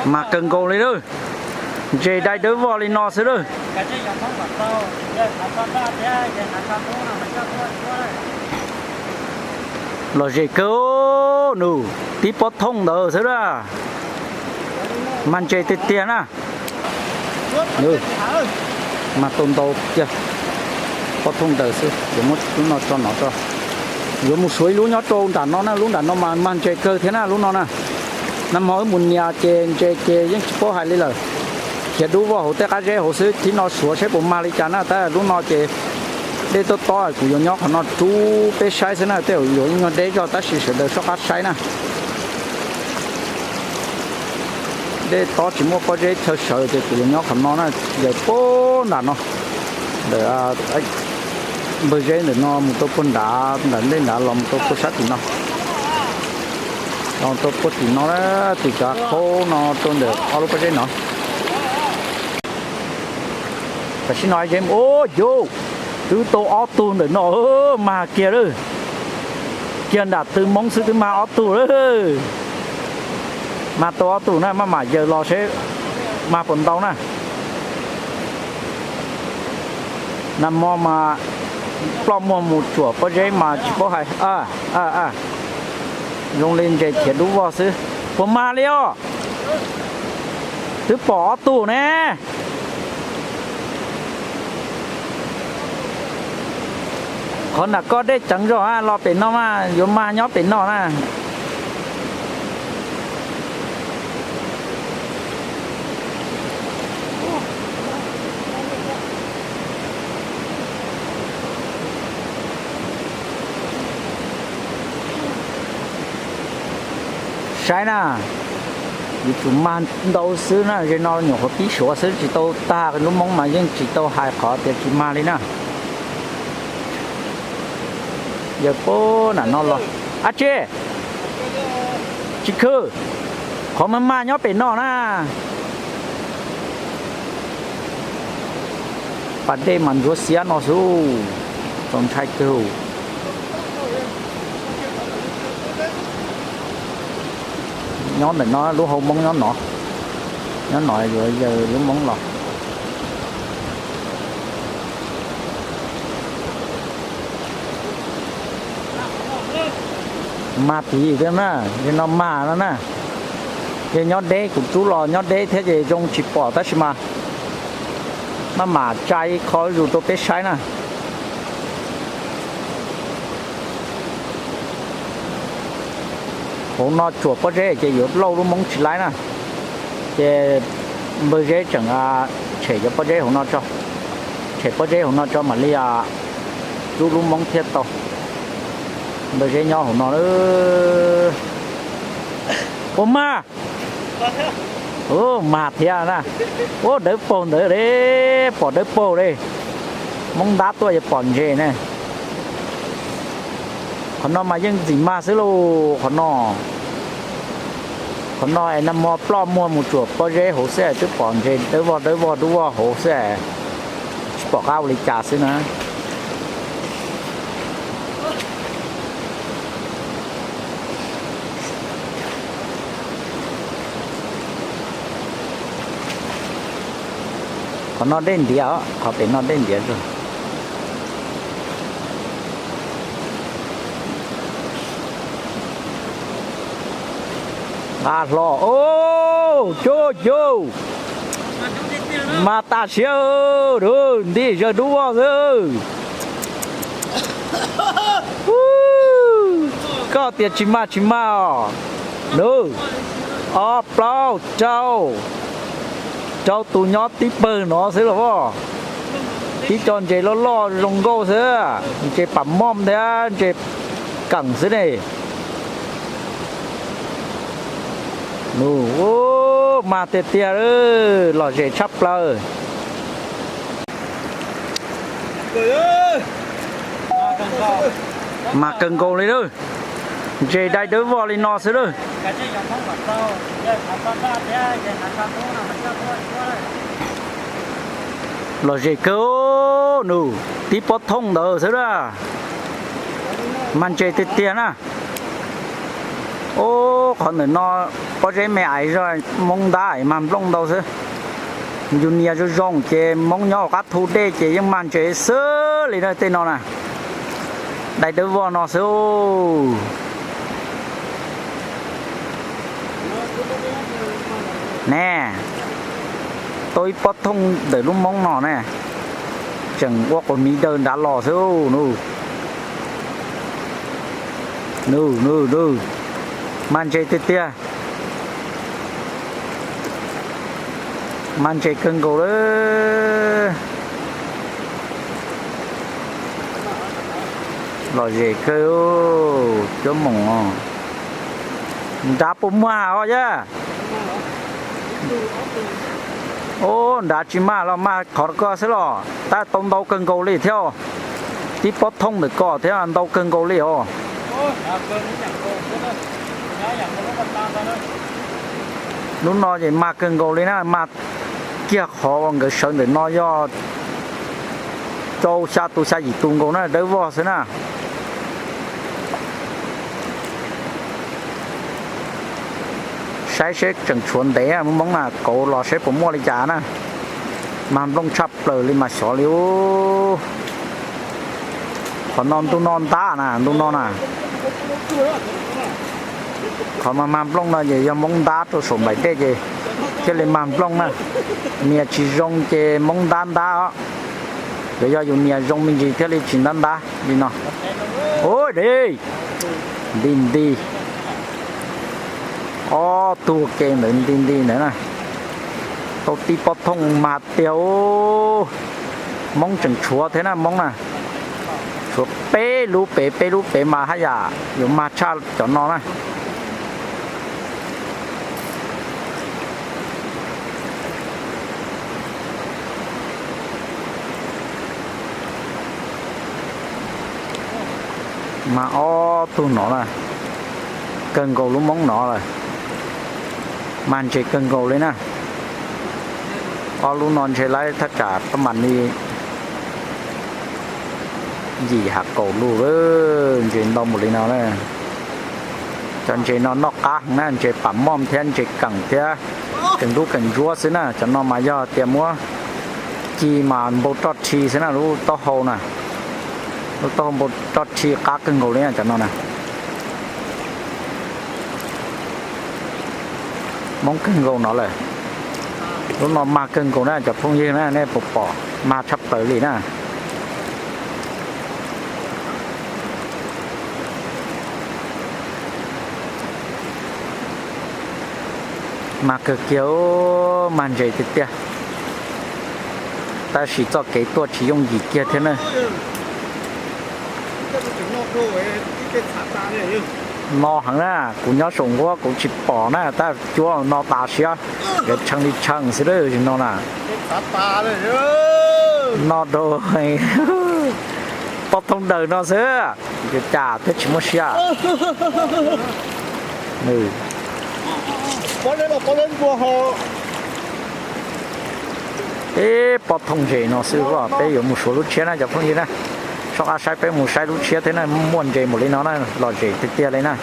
Mag kawg nkaus li lawm. Ntses dai dawb vog li no xwb lawm. Lom zem kawg, nws tib pob thooj ntawd xwb na. Mag ntses tiag tiag na. Mag tau ntau tiag, pob thooj ntawd xwb. Yuav muab lub no tso nov tso. Yuav mus suav ib lub nyob rau nram no na, lub nram no mas mag ntses kawg thiab na lub no na. Nag hmo wb mus nias ces ntses ces yeej tsis paub hais li lawm. Khiav dub vog hauv tej qab zeb hauv xwb, thib no suav saib puas mag li cas na. Tab lub no ces dej tob tob, kuv yuav nyob qhov no rub peb saib xwb na. Tej zaum yuav nyuag deb zog tab sis sawv daws soj qab saib na. Dej tob tsis muaj pob zeb chaw sawv ces kuv yuav nyob qhov no na, yaws puag nram no, ntawm npawg zeb ntawm no mus rau puag nrad, nram ntej nrad los mus rau puag sab tim no, los rau puag tim no, tim cov khaub no rau ntawm ob lub pob zeb no. Tam sim no zeb, ub, yus twb tau ob tug ntawm no, mag kiag lawm. Kiag nram tw moob xwb twb mag ob tug lawm. Mag tau ob tug na, maj mam yaws los seb mag puas ntau na. Nag hmo mas ploj muag mus tsuam pob zeb mas tsis paub hais. Zoo li ntses khiav dub vog xwb. Puas mag li os? Twb pom ob tug ne. Qhov nram koj dej ceev zog los pem no mas yuav mag nyob pem no na. Saib na, yuav tsum mag ntau xwb na, ze no nyuam qhuav pib suav xwb tsis tau tag, lub moob mas yeej tsis tau hais qhov tias tsis mag li na. Yog puag nram no los, ab tsi, tsis khw, qhov mag mag nyob pem no na. Pas dej mas ntsuab xiab no xwb, txaus ntshai kawg. Nyob ntawm no lub hau moob nyob no, nyob no yuav yaws lub moob los. Mag tid thiab na, yog no mag no na. Yog nyob deb, kuv rub los nyob deb thiab ces zoo tsis pom tab sis mas maj mam tsa ib qho zus rau peb saib na. Hauv no tsuam pob zeb ces yuav lauj lub moob tsis laib na. Ces npawg zeb tseem tshem cov pob zeb hauv no tso, tshem pob zeb hauv no tso mam li rub lub moob thiaj tau. Npawg zeb nyob hauv no. Ua mag, mag thiab na. Ua dawb paug ntawd li, pom dawb paug li. Moob ntab tuaj yuav pom ntses ne. Qhov no mas yeej ntxim mag xwb lauj, qhov no. Qhov no es nag hmo ploj muag mus tsuam pob zeb hauv xwb twb pom ntses dawb vog dawb vog dub vog hauv xwb, tsis pom qab ua li cas xwb na. Qhov no dej ntiav, qhov pem no dej ntiav zog. Nqa hlo, o, cog cog, mag tas siab, nti zaws dub vog xwb. Koj tias tsis mag tsis mag os. Nws, ob plaub rau, rau tus nyob tib pawg no xwb los as. Tib co ntses loj loj zoo nkauj xwb, ntses pam mom thiab ntses keem xwb ne. Nws, mag tiag tiag, lom zem tshaj plaws. Mag kawg nkaus li lawm. Ntses dai dawb vog li no xwb lawm. Lom zem kawg, nws tib pob thooj ntawd xwb na. Mag ntses tiag tiag na. Ub, qhov ntawm no pob zeb me aiv zog, Hmoob ntab mag nplooj ntau xwb. Yus nias zoo zoo ces Hmoob nyob hauv qab thu dej ces yeej mag ntses xwb li na tej no na. Dai dawb vog no xwb. Ne, tau ib pob thooj ntawm lub Hmoob no ne, tseem ua quas miv daws nrad los xwb. Nws, nws, nws, mag ntses tiag tiag. Mag ntses kawg nkaus lawm. Lom zem kawg, cuab moos. Nrad puas muaj os yaj? Ub, nrad tsis mag los mag qhov ko xwb los tab tau ntau kawg nkaus li thiab. Tib pob thooj ntawm ko thiab ntau kawg nkaus li os. Lub no ces mag kawg nkaus li na, mag kiag qhov uas nkawd sawv ntawm no yog rau xya tus xya yim tus nkaus na, dawb vog xwb na. Saib seb tseem tshuav ntev, Hmoob na, kauv los seb puas muaj li cas na. Mag nplooj tshaj plaws li mas xyov li ub. Qhov no ntuj no ntab na, ntuj no na. Qhov mas mag nplooj no ces yog Hmoob ntab rau saum nplaim dej ces thiaj li mag nplooj na. Nias tsis zoo ces Hmoob ntab ntab os. Yog, yog yus nias zoo me ntsis thiaj li tsis ntab ntab li no. Ub, de, nti nti. Ob tug ke ntawd nti nti ntawd na. Tau tib pob thooj mag tiag. Hmoob tseem tshuav thiab na, Hmoob na. Tshuav peb lub pem, peb lub pem mas haj yam yuav mag tshaj cov no na. Mag ob tug no na, kawg nkaus lub Hmoob no lawm. Mag ntses kawg nkaus li na. Ob lub no ntshe lawv thaj tsam pab mam li yim ha kaum lub lawm, ntses ntau npaum li no na. Cov ntses no noj qab heev na, ntses pam mom thiab ntses keem thiab, keem dub keem ntsuab xwb na. Cov no mas yog tias muab ci mas npau roj rhi xwb na, lub taub hau na. Lub taub hau npau roj rhi qab kawg nkaus li na cov no na. Hmoob kawg nkaus no lawm. Lub no mag kawg nkaus na cov phooj ywg na, nej puas pom, mag tshaj plaws li na. Mag kawg kiag, mag ntses tiag tiag. Tab sis txoj kev tuaj tsis yooj yim kiag thiab na. No heev na, kuv nyob saum nquab kuv tsis pom na, tab cuab no tas siab, yuav tshee li tshee xwb no na. No rau pob thooj daws no xwb, cas thiab tsis muaj siab. Ib pob thooj ntses no xwb, peb yuav mus suav lub tshiab na cov phooj ywg na. Soj qab saib peb mus saib lub tshiab thiab na, muaj ntses npaum li no na, lom zem tiag tiag li na.